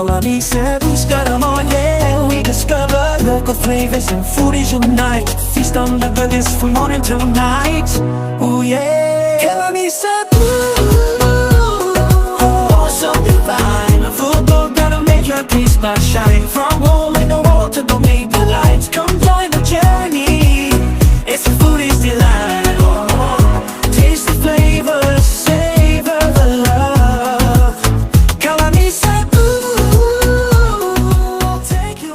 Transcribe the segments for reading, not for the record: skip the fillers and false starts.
Kalani Cebu's got 'em on, yeah. We discover local flavors and foodies unite. Feast on the goodness from morning till night. Ooh, yeah. Kalani Cebu. Awesome divine. A food blog that'll make your taste buds shine. From home in the world to gourmet delights. Come join the journey. It's a foodie's delight. Taste the flavors, savor the love. Kalani Cebu. Take you.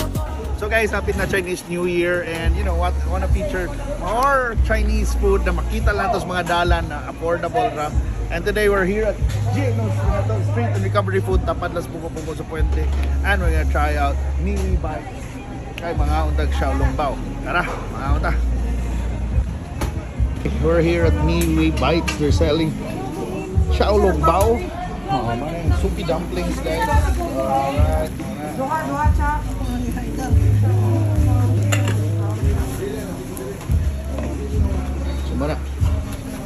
So guys, hapit na Chinese New Year and you know what, I wanna feature more Chinese food na makita lang to sa mga dalan na affordable ra. And today we're here at Gino Street and Recovery Food, tapad las Buko-Buko sa Puente. And we're gonna try out Miwi Bites. Kay mangaon tag Xiaolong Bao. Tara, mangaon ta. We're here at Miwi Bites. They're selling Xiaolong Bao. Oh, man, soupy dumplings, guys. Alright. Duha, duha, cha. So mana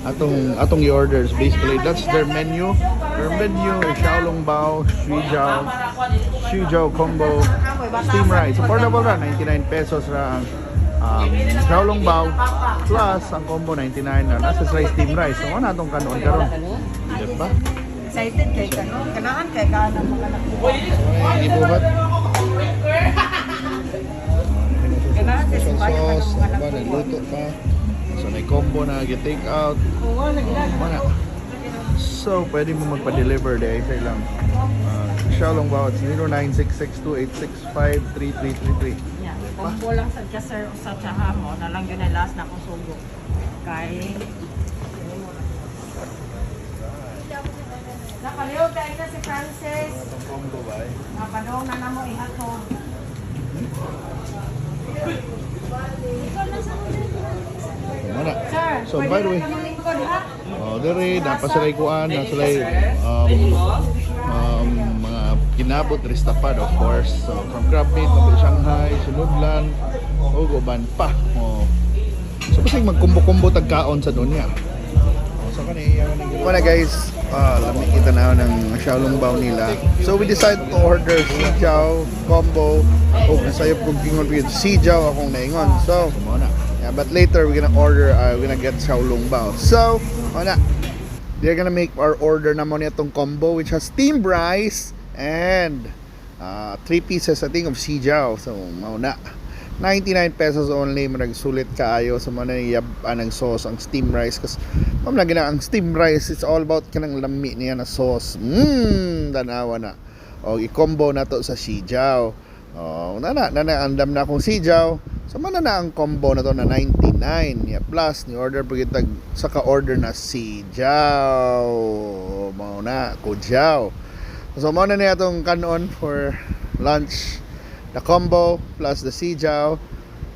atong i-orders, basically that's their menu. Their menu is Xiaolong Bao, Shujiao, Shujiao combo, steam rice. Affordable ra, 99 pesos ra ang Xiaolong Bao plus ang combo 99 na nasa sa steam rice. So ano atong kanon karon? Diba? Excited kay ka, no? Kanahan kay ka ng mga anak ko. Ay, gibuhat. Kanahan kay Special si Bayo ka ng sauce, mga anak ba, ko. nagluto pa. So may combo na get take out. Oo, lagi na. Mana. So, pwede mo magpa-deliver dahil sa ilang Xiaolong Bao at 0966-286-5333. Yeah. Combo lang sa ka, sir, sa tsaha mo, na lang yun ang last na akong sugo. Kay Nakaliw tayo na si Francis. Itong combo ba eh? Napanong na namo ihatod. Mana. Sir, So, pwede by the na way, kami lingkod, ha? Oh, dere napa sila kuan, na sila mga kinabot restapad, of course. So from crab meat, mapil Shanghai, sunudlan, ug uban pa. Oh. So basta magkumbo-kumbo tag kaon sa dunya. Oh, so kani iya kani. Wala guys, lami kita na ng Xiaolong Bao nila. So we decided to order Sijiao combo ug nasayop kong gingon with Sijiao akong naingon. So, mao na. Yeah, but later we're gonna order, we're gonna get Xiaolong Bao. So, mao na. They're gonna make our order na mo itong combo which has steamed rice and three pieces, I think, of Sijiao. So, mao na. 99 pesos only, murag sulit kaayo sa mga yab anang sauce ang steamed rice kasi mao lagi na ang steamed rice, it's all about kanang lami niya na sauce. Tanawa na. O i-combo na to sa Sijiao. Oh, na na na na andam na akong Sijiao. So man na ang combo na to na 99. Yeah, plus ni order pag itag sa ka-order na Sijiao. Mao na, kujaw. So mao na niya atong kanon for lunch. The combo plus the Sijiao.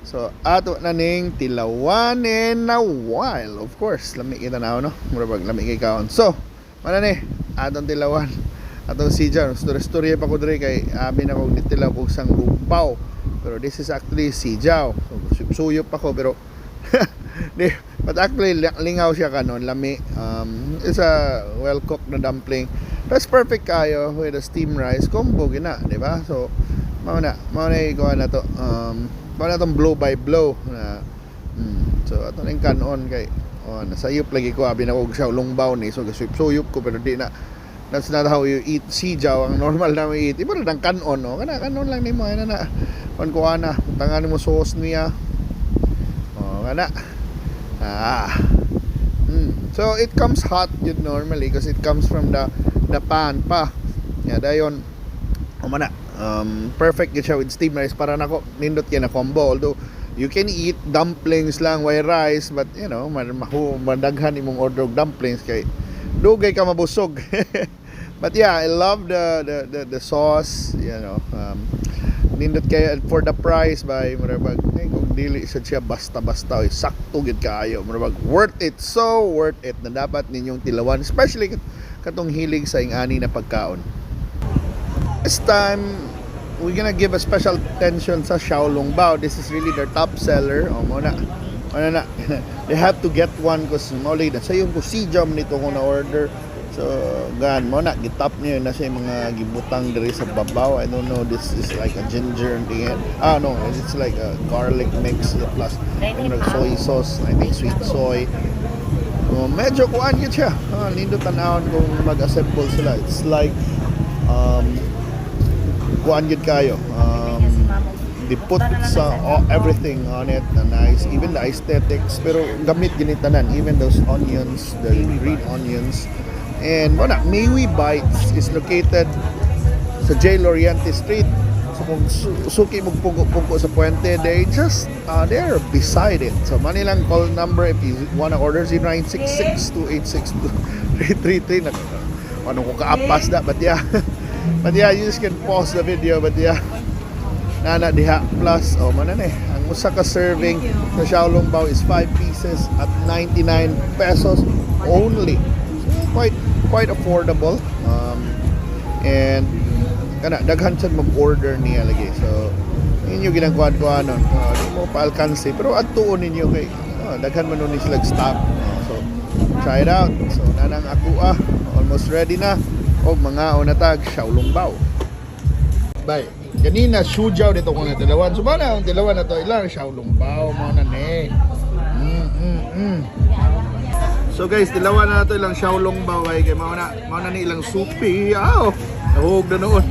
So ato na ning tilawanin na while. Of course, lami kita na no. Mura bag lami kay kaon. So, mao na ni atong tilawan. Atong Sijiao. Storya storya pa ko diri kay abi na kog nitilaw kog sanggupaw. Pero this is actually Sijiao. So suyop ako pero di, but actually lingaw siya kanon, lami. It's a well cooked na dumpling. That's perfect kayo with a steamed rice combo gina, di ba? So mao na ikuha na to. Mao na tong blow by blow na so ato ning kanon kay oh, nasayop lagi ko abi na kog Xiaolong Bao ni, so gasuyop ko pero di na, that's not how you eat Sijiao. Ang normal na we eat iba na ng kanon, no, kana kanon lang nimo ay na na kon kuha na tangan mo sauce niya. Oh, kana. Ah. So it comes hot yun normally because it comes from the pan pa. Yeah, dayon o na. Perfect gyud siya with steamed rice para nako nindot kay na combo. Although you can eat dumplings lang way rice, but you know, madaghan imong order og dumplings kay dugay ka mabusog. But yeah, I love the sauce. Nindot kay for the price by mura bag eh, kung dili sa siya basta-basta oy, sakto gid kaayo, mura bag worth it, so worth it na dapat ninyong tilawan, especially katong hilig sa ingani na pagkaon. This time we're gonna give a special attention sa Xiaolong Bao. This is really their top seller. O mo na. Ano na. They have to get one because mo na sa yung ko si jam nito ko na order. So, gan mo na gitap niyo na siya yung mga gibutang diri sa babaw. I don't know, this is like a ginger and tingin. Ah, no, it's like a garlic mix plus yung soy sauce, I think sweet soy. So, medyo kuan yun siya. Ah, nindot tanawon kung mag-assemble sila. It's like kuan yun kayo. They put sa oh, everything on it na nice, even the aesthetics, pero gamit gini tanan, even those onions, the green onions. And wala, Maywi Bites is located sa J. Loriente Street. So kung suki mo pungko-pungko sa puente, they just they're beside it. So mao nilang call number if you wanna order, 0966-286-333. Ano ko kaapas na, but yeah. But yeah, you just can pause the video, but yeah. Nana diha plus oh man na eh. Ang usa ka serving sa Xiaolong Bao is 5 pieces at 99 pesos only. So quite quite affordable. And kana daghan sad mag-order niya lagi. So inyo ginagawa ko anon. Di mo pa-alkanse pero adtuon ninyo kay daghan man nun ni sila stock. So try it out. So nanang ako ah almost ready na. Og mga una tag Xiaolong Bao. Bye. Ganina shujiao dito ko na tilawan. So mana ang tilawan na to ilang Xiaolong Bao mo na ni. So guys, tilawan na to ilang Xiaolong Bao ay kay mao na ni ilang soupy. Aw, nahug na noon.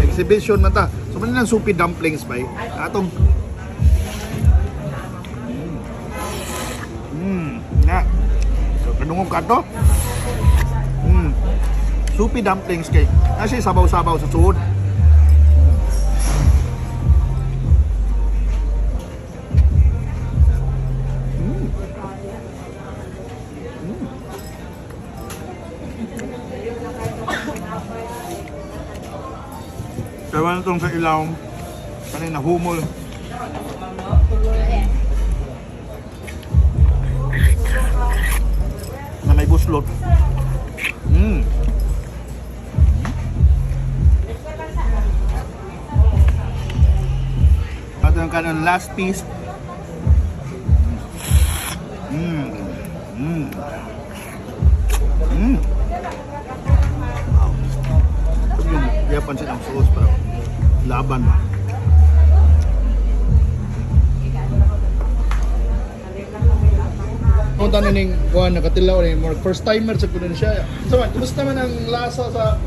Exhibition man ta. So man ilang soupy dumplings bay. Atong na. So kadungog ka to. Soupy dumplings kay na siya sabaw-sabaw sa suod. Pero ano itong sa ilaw, kanina humol. Na may buslot. Ato ang kanon last piece. Wow. Yung yapan siya ng sauce pero laban ba? Kung tanong ning kuan nakatilaw ni more first timer sa kuno siya. So man, kumusta man ang lasa sa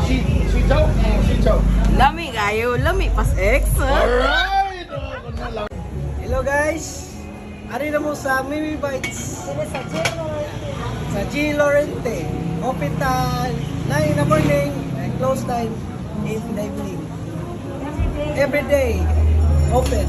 si si Chow? Oh, si Chow. Lami kayo, lami pas ex. Alright. Oh, kuno lang. Hello guys! Ari na mo sa Mimi Bites sa G. Lorente. Open time 9 in the morning and close time 8 in the evening. Every day, open.